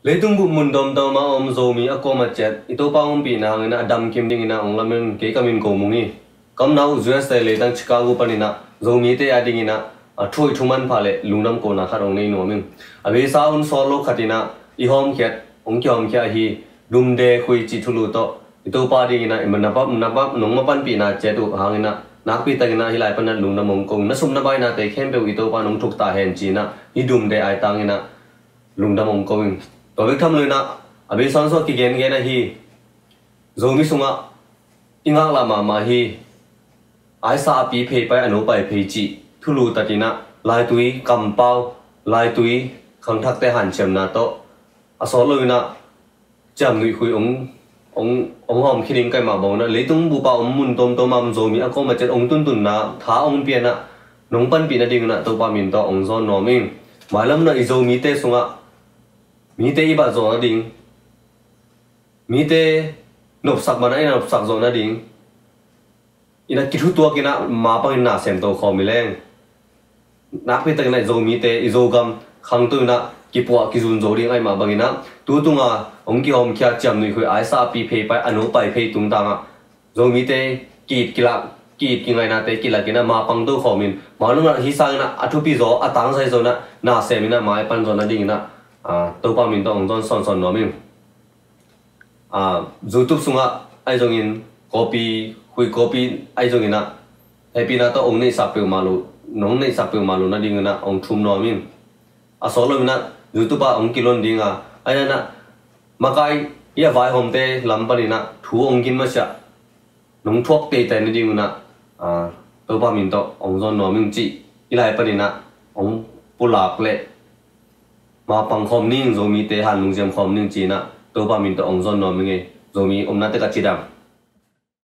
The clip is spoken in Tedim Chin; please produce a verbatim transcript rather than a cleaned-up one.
Leitung bup mun dawmdawm a om Zomi a kuamah ciat i Topa ompihna hangin a damkim dingin a ong lamen kei ka min ko mung hi. Ka omna uh U S A leitang Chicago panin a Zomite a dingin a a thu hoih thu manpha le lungdam kohna khat ong nei nuam ing. A beisa hun sawt lo khatin a i hawmkhiat ong kihawmkhia hi. Dumde khui cih thulu tawh i Topa dingin a i ma- na pap na pap nong ma panpihna ciat uh hangin a nakpi takin a hih lai panin a lungdam ong ko ing. Na sum na bainate khempeuh i Topa nong thuk ta hen ci-in a hih Dumde aitangin a lungdam ong ko ing. Tua bek tham loin a a beisa hun sawt kigengen ahi Zomi sungah i ngaklah mahmah hi. Aisa a pi phei pai a no pai phei cih thulu tatin a laitui kampau, laitui khangthakte hanciamna tawh a sawt loin a ciamnuih khui ong ong ong hawmkhia ding ka hih mah bangin a leitung bup a om mun tawmtawm a om Zomi a kuamah ciat ong tuntunna tha ong pia-in a nong panpih nadingin a Topa min tawh ong zawn nuam ing. Mailam in a i Zomite sungah mite i bat zawh nading, mite nopsak man a i na nopsak zawh nading in a kithutuak in a ma pangin na sem to khawm hi leng. Nakpi takin a i Zomite i Zogam khangto in a kipuah kizun zo ding ahih mah bangin a tu tunga ong kihawmkhia ciamnuih khui aisa a pi phei pai a no pai phei tungtang a Zomite ki-it kilak ki-it kingainate kilakin a ma pang to khawmin mailam in a hih sangin a a thupi zaw a tangsai zaw in a na sem in a mai pan zawh nadingin a Topa min tawh ong zawn sawnsawn nuam ing. YouTube sungah ahi zongin copy, khui copy ahi zongin a hehpihna tawh ong neihsak peuhmah lo, nong neihsak peuhmah lo nadingin a ong thum nuam ing. A sawt loin a YouTube ah ong kilon ding a, ahi na makai i a vaihawmte lam panin a thu ong gin masiah nong thuak teitei nadingin a Topa min tawh ong zawn nuam ing cih i lai panin a ong pulak le ma pang khawm ning, Zomite han lungziam khawm ning ci-in a Topa min tawh ong zawn nuam ing ei. Zomi omna tek ah cidam.